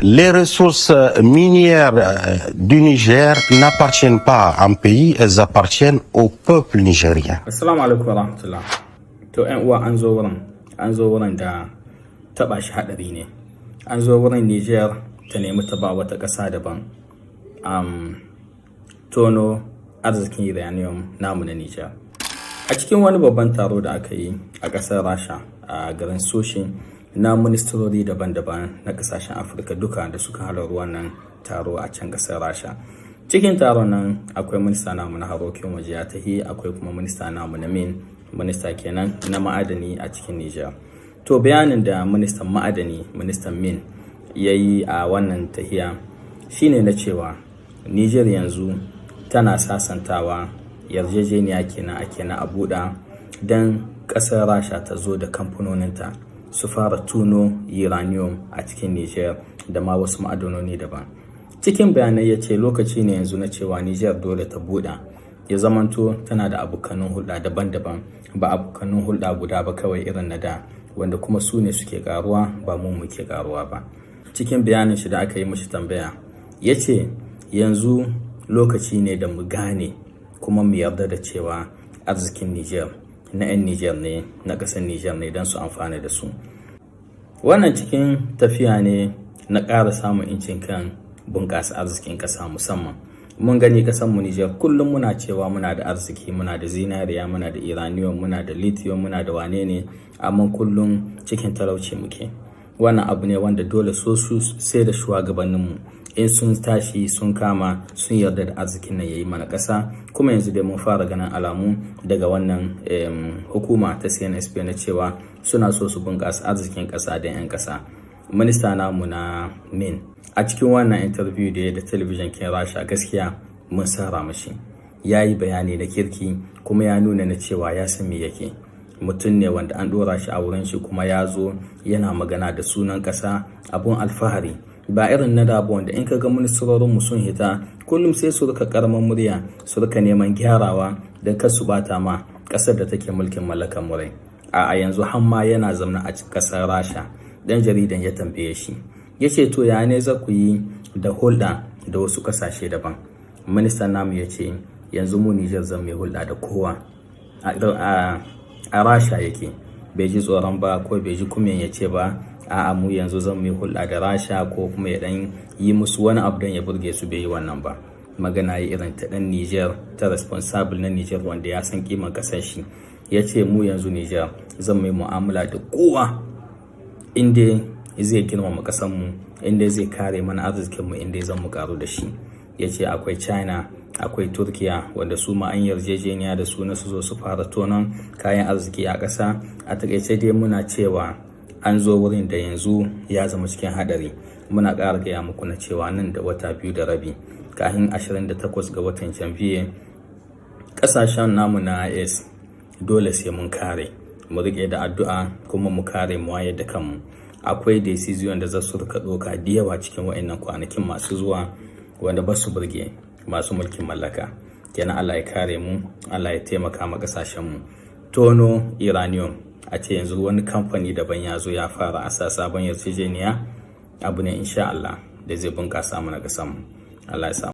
Les ressources minières du Niger n'appartiennent pas à un pays, elles appartiennent au peuple nigérien. Assalamu alaikum warahmatullah. To, 'yan uwa, an zo wurin da taɓa shi haɗari ne. An zo wurin Niger ta nemi ta ba wata ƙasa daban tono arzikin uranium namu na Niger. A cikin wani babban taro da aka yi a ƙasar Rasha a garin Sochi na ministrori daban-daban na ƙasashen Afirka duka da suka halarci wannan taro a can ƙasar Rasha. Cikin taron nan akwai minista namu na harkokin waje ya tahi, akwai kuma minista namu na mines, minista kenan na ma'adani a cikin Niger. To, bayanin da ministan ma'adani, ministan mines, ya yi a wannan tahiya shine na cewa Niger yanzu tana sasantawa, yarjejeniya kenan ake na a buɗa don ƙasar Rasha ta zo da kamfanoninta su fara tono uranium a cikin Niger da ma wasu ma'adanoni daban. Cikin bayanai ya ce lokaci ne yanzu na cewa Niger dole ta buɗa, ya zamanto tana da abokanin hulɗa daban-daban, ba abokanin hulɗa guda ba kawai irin na da, wanda kuma su ne suke karuwa, ba mu muke karuwa ba. Cikin bayanin shi da aka yi mashi tambaya, ya ce yanzu lokaci ne da mu gane kuma mu yarda da cewa arzikin Niger na 'yan Niger ne, na ƙasar Niger ne, don su amfana da su. Wannan cikin tafiya ne na ƙara samun incin kan bunƙasa arzikin ƙasa. Musamman mun gani ƙasar mu Niger, kullum muna cewa muna da arziki, muna da zinariya, muna da uranium, muna da lithium, muna da wane ne, amma kullum cikin talauci muke. Wannan abu ne wanda dole so su sai da shugabanninmu in sun tashi sun kama sun yarda da arzikin nan yayi mana ƙasa. Kuma yanzu dai mun fara ganin alamu daga wannan hukuma ta CNSP na cewa suna so su bunƙasa arzikin ƙasa da 'yan ƙasa. Minista namu na mines, a cikin wannan interview da ya da talabijin kin Rasha, gaskiya mun sara mashi, ya yi bayani na kirki kuma ya nuna na cewa ya san me yake. Mutum ne wanda an ɗora shi a wurin shi kuma ya zo yana magana da sunan ƙasa, abun alfahari, ba irin na da wanda in ka ga ministrorin mu sun hita kullum sai su rika karamin murya, su rika neman gyarawa don kar su bata ma ƙasar da take mulkin mallakan murai. A yanzu har ma yana zamna a ƙasar Rasha, dan jaridan ya tambaye shi, ya ce, "To, ya ne za ku yi da hulɗa da wasu ƙasashe daban?" Ministan namu ya ce yanzu mu Nijar zan mai hulɗa da kowa. A Rasha yake, bai ji tsoron ba ko bai ji kumiyan ya ce ba, "A'a, mu yanzu zan mai hulɗa da Rasha," ko kuma ya dan yi musu wani abu don ya burge su. Bai yi wannan ba. Magana yi irin ta dan Niger, ta responsable na Niger wanda ya san kiman kasar shi. Ya ce mu yanzu Niger zan mai mu'amala da kowa inda zai girmama kasar mu, inda zai kare mana arzikin mu, inda zan mu karu da shi. Ya ce akwai China, akwai Turkiya, wanda su ma an yarjejeniya da su na su zo su fara tonon kayan arziki a ƙasa. A takaice dai muna cewa an zo wurin da yanzu ya zama cikin hadari. Muna ƙara gaya muku na cewa nan da wata 2.5, kafin 28 ga watan janvier, ƙasashen namu na AES dole sai mun kare, mu riƙe da addu'a kuma mu kare, mu wayar da kanmu. Akwai decision da za su rika ɗauka da yawa cikin wa'annan kwanakin masu zuwa wanda ba su burge masu mulkin mallaka. Kenan Allah ya kare mu, Allah ya taimaka ma kasashen mu. Tono uranium, a ce yanzu wani kamfani daban ya zo ya fara a sa sabon yarjejeniya, abu ne insha Allah da zai bunƙasa mana kasan mu. Allah ya sa.